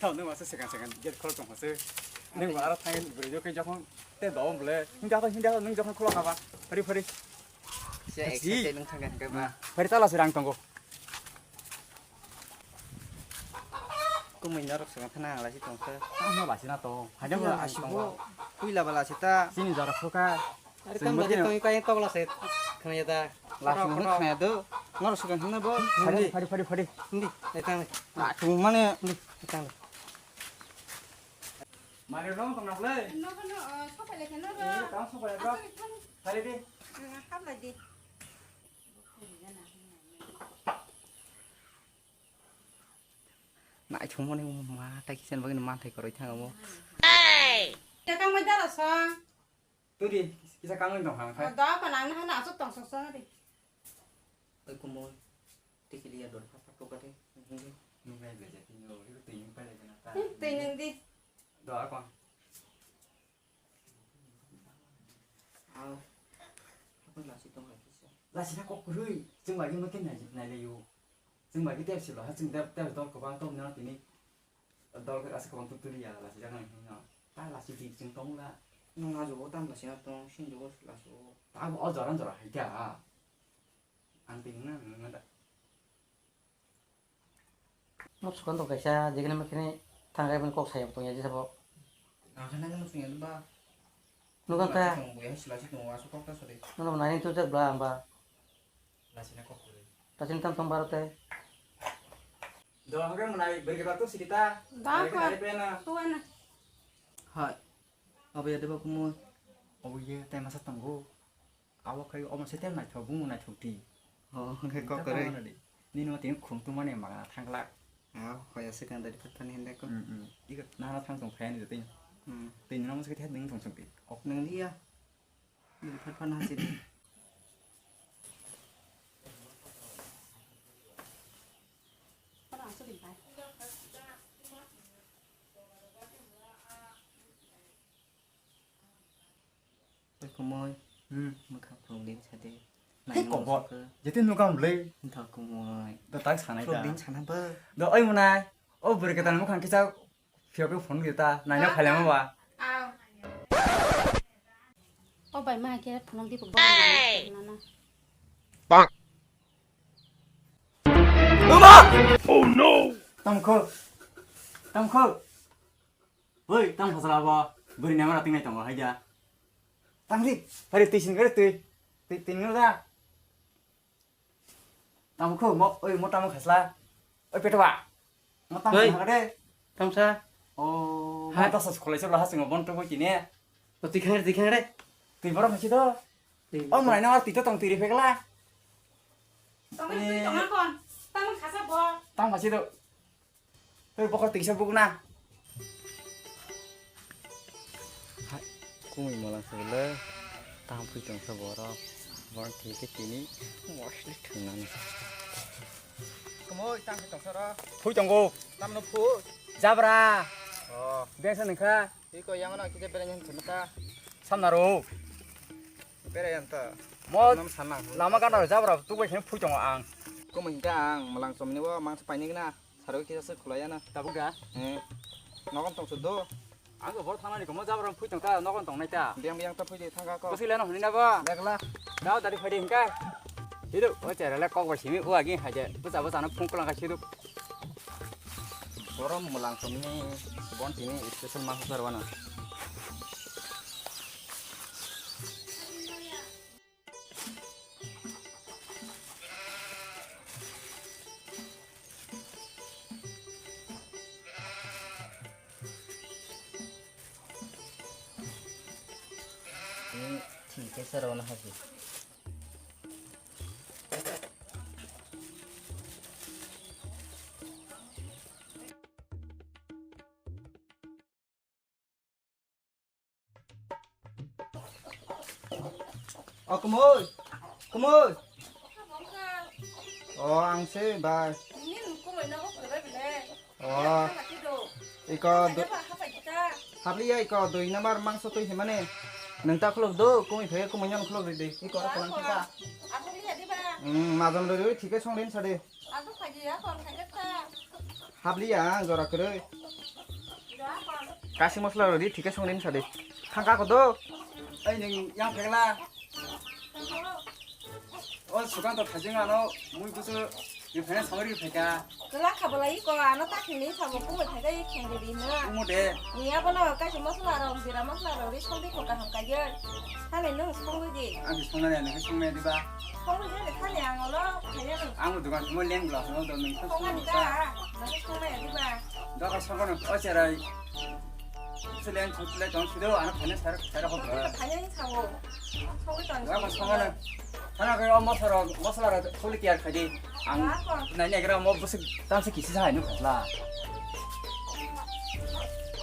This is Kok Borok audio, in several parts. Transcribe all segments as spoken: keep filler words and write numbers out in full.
Nung masa sekan sekan gate khol tong masa. Nung aro thang beri jo ke jokhon te dom bole. Hingga apa hingga nung jokhon kholo kaba. Fari fari. Siya Taxi. Excited nung thang kan kaba. Fari tala serang tonggo. Kumui norok sekan thana ala si tongsa. Tamo lasi na to. Hanya Iya, bala asi tonggo. Bo. Puila bala si ta. Sini jara suka. Ari tam badi tong kai tokla se khna ya da. Lasi nang khna ya do. Nor sukan hna bo. Fari fari fari fari. Hindi, etang. Na tu mane. Hindi, etang. Mari rong tong nak le. No no, sopai le no. Ni tang sopai le. Fari di. Hap lai di. Na chumani ma ta kisan bagini manthai koroi thang mo. Hey! Etang mai dara sa. Turi, kisa kangwi tong kha, kha. Da pa nang na na asuk tong sok sok ri. Oi kumui, tikili ya dor pa pa to kate. Nung nai beje tini o, iko tini pa le na ta. Tini di. Do a kon. Aw. Apa lasi tong lagi sa. Lasi na kok kurui, jeng lagi mungkin nai nai le yu. Jeng lagi tep silo ha, jeng tep tep dol ko bang tong na tini. Dol khe aswk kwbang tubtwrwi ya, lachijak nang hino. Ta lachi di chwng tongla. Nwng ajugo tam lachina tong, sinjugo lachigo. Ta bo o jora jora hai kha. Ang twi nang nang da. Mo sukon to kaisa, jekene mekene thangai bini kok sayang tongya jesa bo. Ang khe nang no sungya ba. Nukan ta. Tong buya sila si tong asu kok ta sori. Nono nani tu jak bla ang ba. Lachina kok kuri. Lachina tam tong baro te. Dola hokhe mwnai bwrwi khe bakto sidi ta. Ba Bwrwi khe ko. Nai pena. Tuana. Hai. Abo ya deba kumui. Obo ye tai masa tongo. Abo khai omo se tem naithok, bumo naithok di. Oh, hwnkhe kok kwrwi. Nini mati khum tungmani magana thangla. Ah, hoya se kan dari phatani hende ko. Hmm, hmm. Ika nana thang tong phayani de tini. Hmm. Tini nang se thang tong song di. Ok. Nang dia. Bini phat phat hasi di. Oi kumui. Hmm. Mwkhang phulung din sadi. Hei kobor. Jete nukam le. Nthok kumui. Do tak sanai da. Phulung din sana bo. Do oi mwnai. O bwrwi kwtal mwkhang kisa. Phiyok phone kita, naina phailama ba. Aw. O bai ma ke phone di bo. Hey! Nana. Bang. Mama! Oh no! Tamkho. Tamkho. Oi, tam phasala ba. Bwrwi nama rating nai tongo haida. Tangri, hari twi sing kare twi. Twi, twi nang da. Tamo kho, mo, oi, mo tamo khasla. Oi, petwa. Mo tamo Oi. Khasla de. Tamsa. Oh, Hai. Mo ta sas kholai se bla hasing bon to boi kine. O twi khang re, twi khang re. Twi boro khasi do. Twi. O mrai na twi to tong twi ri phekla. Tamo twi tong kon. Tamo khasa bo. Tamo khasi do. Hei, bokol tingsa bukna. Hai, kumi malang sebele. Tam pui tongsa borok. Borok tini ke tini. Mosli thungnani. Kemoi tam pui tongsa ro. Pui tongo. Tam no pui. Jabra. Oh. Bengsa nengkha. Iko yang no kije bereng yang thunta. Samna ro. Bereng yang ta. Mo. Nam sanang. Lama gana jabra tu bai pui tongo ang. Kumi hingka ang malang somni bo mang sepaini gna. Saro kisa se khulai ya na. Tabuk da? Eh. Nogon tong sudo. Ang bo thana ni komo jabra phui tong ta nogon tong nai ta. Biang biang ta phui de thang ka ko. Bwswk le no hwnwi na bo? Lekla. Dao dari phai de hingka. Hidu, o chera le kok bai simi o agi haje. Bwsa bwsa no phung kulang ka sidu. Borom mulang tong ni bon tini special ma husar wana. Ini thik khe sero na haji. O kumui, kumui. O ang se bai. Nini kumui nogo khulai bile. O. Iko do. Hapai kita. Hapliya iko dui number mangso twi himani. Nung ta khuluk do, kumui phai kumui nyan khuluk di. Iko aro kolang kita. Aku lihat di ba. Hmm, majam do thike song din sade. Aku khaji ya kon khaji ta. Hapliya ang jora kwrwi. Kasi mosla rodi thike songni sa de. Thangka ko do. Ai ning yang phegla. O Sukanto thajing ano mui busu ni phene samari pheka. Kela khabala iko ano ta khini sabo kumui pheka i khengri di na. Umu de. Ni abono kasi mosla rok, jira mosla rok ri songdi ko kaham kaiye. Thani nung songwi di. Ang di songnani ano songnai diba. Songwi di thani ang olo khaya nung. Ang dukan mo leng bla no do nung songni songni da. Nung songnai diba. Doka songno o cherai. Selain selain tong sudah anak hanya sarap sarap apa? Kami kaya yang sawo. Sawo tong. Doka songno. Thana kaya mosla mosla suli tiar khadi. Ang nanya kira mo busuk tang se kisi sa anu khasla.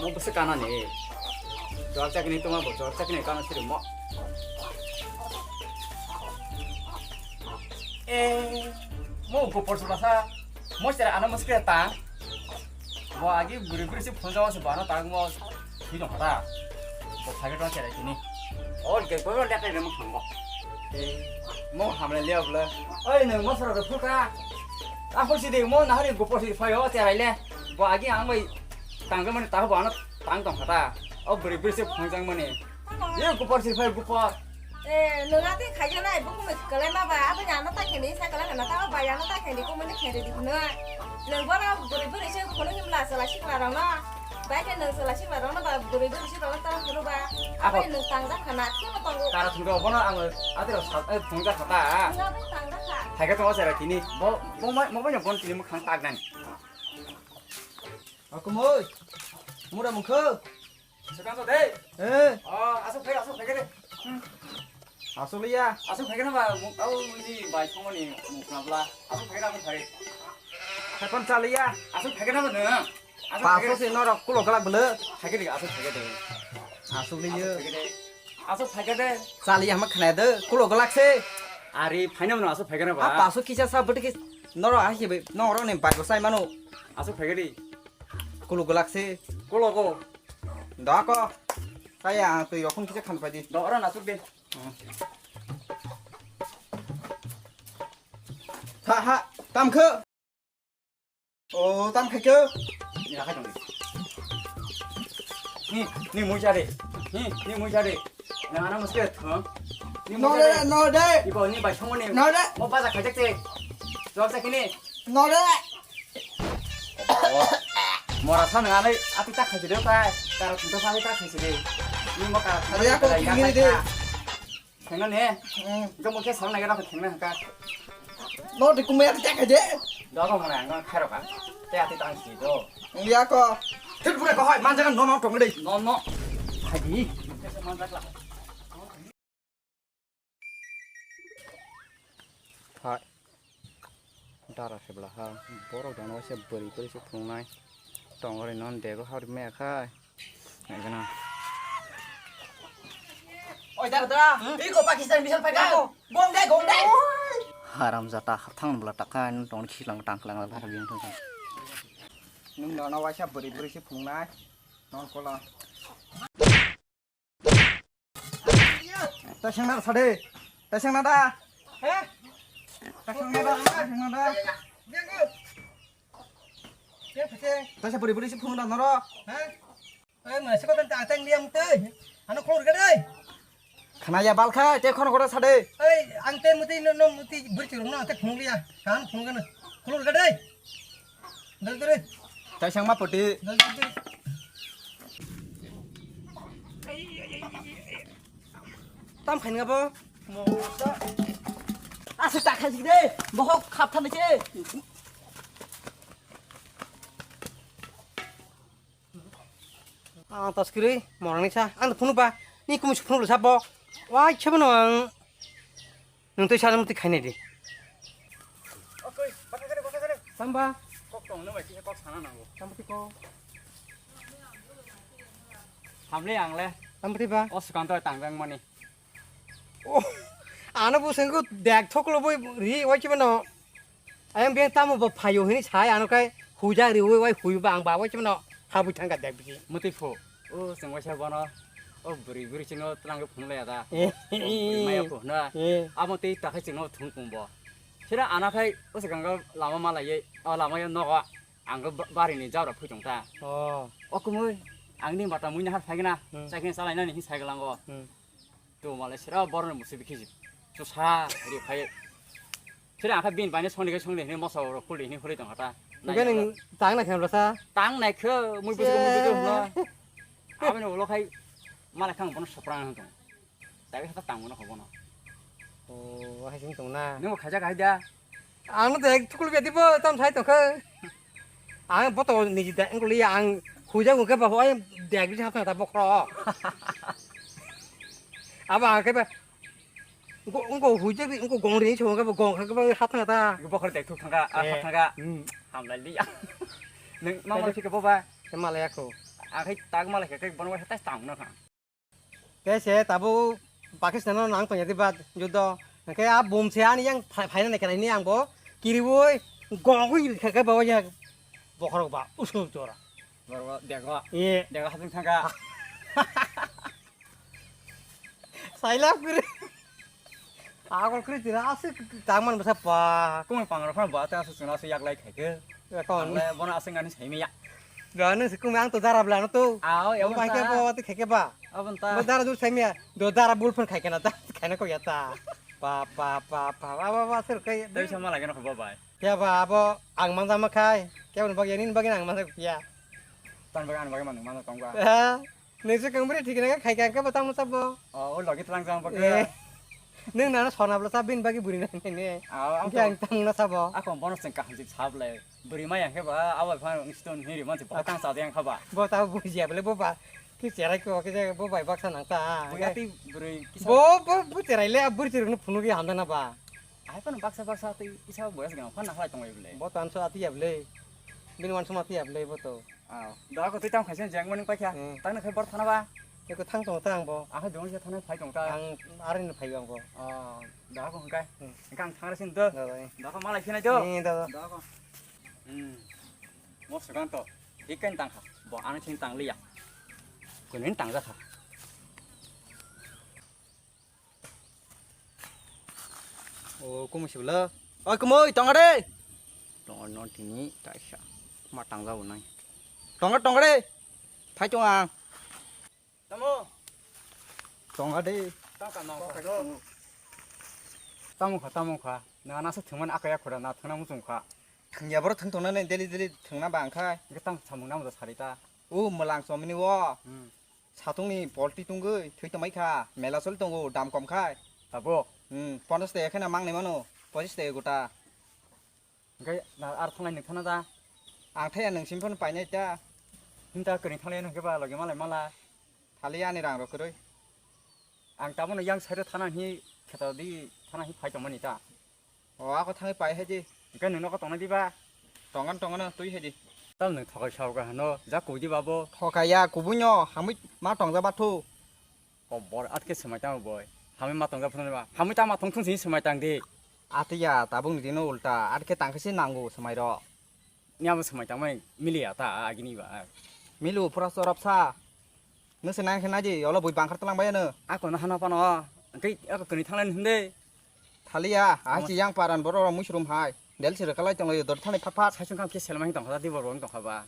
Mo busuk kana ne. Jor chakni tuma bo jor chakni kana siri mo. Eh, mo gopor subasa. Mo sira ana muskil ta. Bo agi buri buri si phone jawa se bana ta mo. Hi dong ta. Bo phage tong cherai tini. O ge ko le kai mo khango. Mo hamle le obla. Oi nang mo sara phulka. A phul si de mo na hari gopor si phayo cherai le. Bo agi ang bai tang mani ta bo ano tang tong khata. O buri buri si phone jang mani. Ye gopor si phai gopor. Eh, nung ati khaja nai, buku mai kalai ma ba, abo ya no ta kheni, sa kalai na ta ba ya no ta kheni, ko mani kheni di no. Nung bora buri buri se kono himla sala sikla rong no. Bai ke nung sala sikla rong no ba, buri buri se rong ta kono ba. Abo nung tang ja khana, ki mo tongo. Kara thung do bono ang ati ro sal, eh, thung ja khata. Nung ati tang ja kha. Thai ka to sa ra kini. Bo, bo mai, mo mai bon kini mo khang tak nang. Akumoi. Mura mukho. Sukanto de. Eh. Oh, asuk phai, asuk phai de. Asuk liya. Asuk phai na ba, au ni bai thongoni mukna bla. Asuk phai na phai. Thaipan cha liya. Asuk phai na ba na. Asuk phai. Paso se norok kulo galak bele. Phai de, asuk phai de. Asuk liya. Asuk phai de. Cha liya ma khna de. Kulo galak se. Ari phai na ba asuk phai na ba. A paso kisa sa bete ki norok a hibe norok ni bai bosai mano. Asuk phai de. Kulo galak se. Kulo go. Da ko. Saya twi rokon kisa khan phai di. Do ora na suk de. Ha ha, tam kho. O, tam khai kho. Ni ra khai tong. Ni, ni mui ja de. Ni, ni mui ja de. Na na muske tho. Ni mui ja de. No de, no de. Ibo ni bai thong ni. No de. Mo baja khai jak te. Jok sa kini. No de. Mora sa nang ani ati ta khaisi de kai. Kara thung ta sa ta khaisi de. Ni mo kara thung. Ari ako kingiri de. Khengna ne. Hmm. Jom ke sal nai ga khengna ka. No de kumya ta khaisi de. Do ko mona ngo khairo ka. Te ati tang si do. Ya ko. Thil pura ko hoi man jaga no no tong de. No no. Hai di. Man jaga. Hai. Dara sebla ha. Borok dano se bari bari se phunuknai. Tongori non dego hor me khai. Nai gana. Oi dara dara. Iko Pakistan bisal pakai ko. Gong dai gong dai. Haram jata hapthang bla takai non tong khilang tang khilang la biyang thang. Nung dano waisa bari bari se phunuknai. Non kola. Taisang na sade. Taisang na da. He? Taisang na da, taisang na da. Taisa buri buri si phung da noro. He? Oi, ma se kotan ta tang liam te. Ano khulur ga dai. Khana ya bal kha, te khon gora sade. Oi, ang te muti no, no muti buri churung no, te khung liya. Kan khung ga no. Khulur ga dai. Dal dal. Taisang ma poti. Dal dal. Tam khain ga bo. Mo sa. Asa ta khai de. Bohok khap than che. Ah, taskiri, morang ni sa. Ang phunu ba. Ni kumu phunu sa bo. Wai chebo no ang. Nung twi sana muti khainai di. Okey, bata kare, bata kare. Tamba. Kok tong no bai kisa kok sana nango. Tamba ti ko. Hamle ang le. Tamba ti ba. O Sukanto tangjang mani. Oh, ano bu sengko dek thoklo boi ri wai kiba no. Ayang beng tamo ba phayo hini sai ano kai huja ri wai wai hui ba ang ba wai kiba no. Habwi thangka dek bisi. Muti phu. O chwng waisa bono o bwrwi bwrwi chwngno twlangwi phunukla ya da. Eh. O bwrwi maya phunukna. Eh. Abo tei takhai chwngno thung kung bo. Sira ana khai o swkang lama malaiwi o lamayo nogo ang ba-, barini jabra phui tong ta. Oh. O kumui Ang ni mata muina har phai gana. Hmm. Chakni chalai nani hin sai galango. Hmm. Tu malai sira borno musi bikhi ji. Tu sa ri phai. Sira akha bin bani songni ke songni hin mosa ro khuli hin khuli tong kata. Nai Gani ga. Tang na khem rasa. Tang nai khe mui busi mui busi no. Abini ulo khai malai khang bono soprang hang tong. Tabi hata tang bono khobono. O, hai sing tong na. Nimo khaja khai da. Ang no dek thukul bedi bo tam sai tongkha. Ang boto niji da engkuli ang huja hukhe ba hoi dek bi hapna ta bokhro. Aba ang khe ba engko engko huja bi engko gong ri chhong khe ba gong khe ba hapna ta. Bokhro dek thuk thangka, a Eh. Thangka. Hmm. Hamlai li. Nang mama Tadi- thik bo ba. Malaya ko. Ang khai tag malai khe bono hata tang na kha. Tei se tabuk Pakistan no nang tongya di ba judo. Hwnkhe a bum se ani yang phai-, phaina nai khe nai ni ang bo kiriwi gongwi khe khe bawa ya bokhorok ba usuk jora. Borok dego. Ye. Dego hapung thangka. Sailap kiri. Agol kiri tira asik tangman basa pa. Kumui pangrok phano ba ta asuk chwngno asuk yaklai khaikhe. Ekon. Ang le bono aswk nani saimaya. Da nung se kumui ang to dara bla no to. Ao, Bo ebon bai khe ta. Bo te khe khe ba. Abon ta. Bo dara dur saimaya. Do dara bul phun khai kana ta. Khaina ko ya ta. Pa, pa, pa, pa, pa, pa, pa, sir kai. Tei sama lagi no ba bai. Ya ba abo ang manja ma khai. Khe bon bagi ni bagi ang manja ya. Tan bagi an bagi manu manu tong ba. Ha. Nung se kang bri thik na khai kang khe bo tamo sabo. O, o logi tlang jang ba Eh. Ke. Nung nana sona bla sa bin bagi buri nai nai ne. Ao, ang Hwnkhe to. Ang tang na sabo. Ako bono seng kaham jik sab le. Buri maya khe ba, awa phan stone hiri man se ba tang sa jang kha ba. Bo ta buji ya bole bo ba. Ki cherai ko ke bo bai baksa nang ta. Bo ya ti buri kisa. Bo, bo, bo cherai le buri cherai no phunu ki handa na ba. Ai phan baksa baksa ti kisa bo ya se phan na khlai tong bole. Bo tan so ati ya bole. Bin wan suma ati ya bole bo to. Ah, da ko twi tam khaisa jeng mani paikha. Hmm. Tang na khai bor thana ba. Eko thang tong ta ang bo. Ang khai dong se thana phai tong ta. Ang arin phai ang bo. Ah, da ko hwnkhe. Hmm. Hwnkhe ang thang ra sin do. Da, da. Da ko malai sinai do. Hmm, da, da. Da ko. Hmm. Mo sugan to. Ikan tang kha. Bo ang sin tang liya. Kunin tang ja kha. O, kumui sibla. Oi, kumui, tonga de. Tonga no tini, taisa. Ma tangja bo nai. Tonga, tonga de. Phai tong ang. Tamo. Tonga de. Tang ka nong ka. Tamo kha, tamo kha. Na, na sa thwngman akaya khura na thwngna muchung kha. Thwngya boro thwng tongna ne daily daily thwngna ba ang khai. Ge tang samung namo da sari ta. O, mwlang chomini o. Hmm. Satungni polti tungwi thwi tongmai kha, mela choli tongo, dam kom khai. Tabuk? Hmm, ponchash taka kheno mangnai mano, pochis taka gota. Hwnkhe na ar thanglai nwng thana da? Ang thaya nwng simi phano painai ta. Hinta kwrwi thanglai hwnkhe ba logi malai mala. Thali ani rang rok kwrwi. Ang tabukno yang side o thana hi kheto di thana hi phai tongmani ta. O, ako thangwi pai hai di. Hwnkhe nwng nogo tongnai diba? Tongan, tongano, twi hai di. Tal nwng thokai sao ka hano, ja kubui diba bo? Thokai ya, kubui no, hamwi ma tongja bathu. O bor atke swmai tamo boi. Hamwi ma tongja phano ba. Hamwi ta ma tong thung sini swmai tang di. Atiya, tabuk ni dino ulta, atke tangkhe se nango swmai ro. Ni abo swmai tangmani miliya ta agini ba. Milu pura chorop sa. Nung se nang khe naidi, olo bui bangkhar tlang bai ano. Ako no hano pano. Tei ako kani thanglai hwnde. Thaliya, hai Ama- si yang paran borok rok muisrum hai. Del sir kalai tonglaio dor thani phat phat. Sai sung kam khe selma hi tongkha di borok tongkha ba.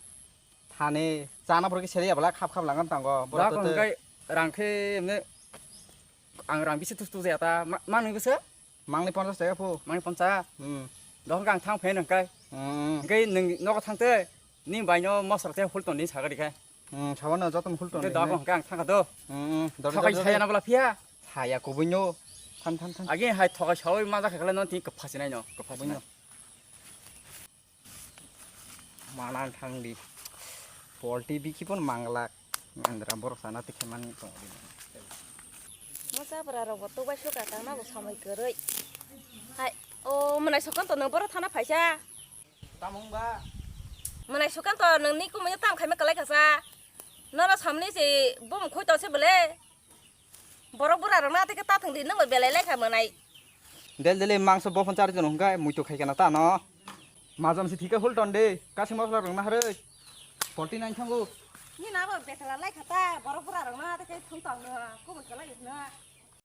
Thani chana borok khe seliya bwla khap khap langam tango. Borok Ba to ko te- hwnkhe rang khe emne ang rang bisi tus tus ya ta ma- manwi bwse. Mangni ponchash taka phu. Mangni ponchash? Hmm. Dohor khe ang thang phai nang kai. Hmm. Hwnkhe nwng nogo thang tei, ni bai no mosra tei hul ton ni saga di khai. Hmm, sabano joto hul ton Hwnkhe ni dohor hwnwi. Hwnkhe ang thang kha do. Hmm, hmm. Dor, Thokai dor, dor, saya dor. Na bwla phiya. Saya kubui no. Than, than, than. Agi hai thokai sawi ma jakha khlai no tini kwpha sinai no, kwpha sinai. Kubui no. Manan thang di. Polti bikhi pon manglak. Andra borok sana tikhe mani tong di. Mo chabra rok bo tubai suka tang na bo samai kwrwi. Hai, o mwnai sokon to nang borok thana phaisa. Tamung ba? Mwnai sokon to nang ni kumui tam khaima kwlai khasa. Nono samni se bom khoi to se bole. Borok bura rok na teke ta thang di nang belai lai kha mwnai. Del dele mangso bophon chari jono hwnkhe muitu khai kana ta no. Majam si thike hul ton de, kasi mosla rok na haroi. Polti nai thango. Ni na bo betala lai kha ta, borok bura rok na teke thung tong no, kubun kwlai no.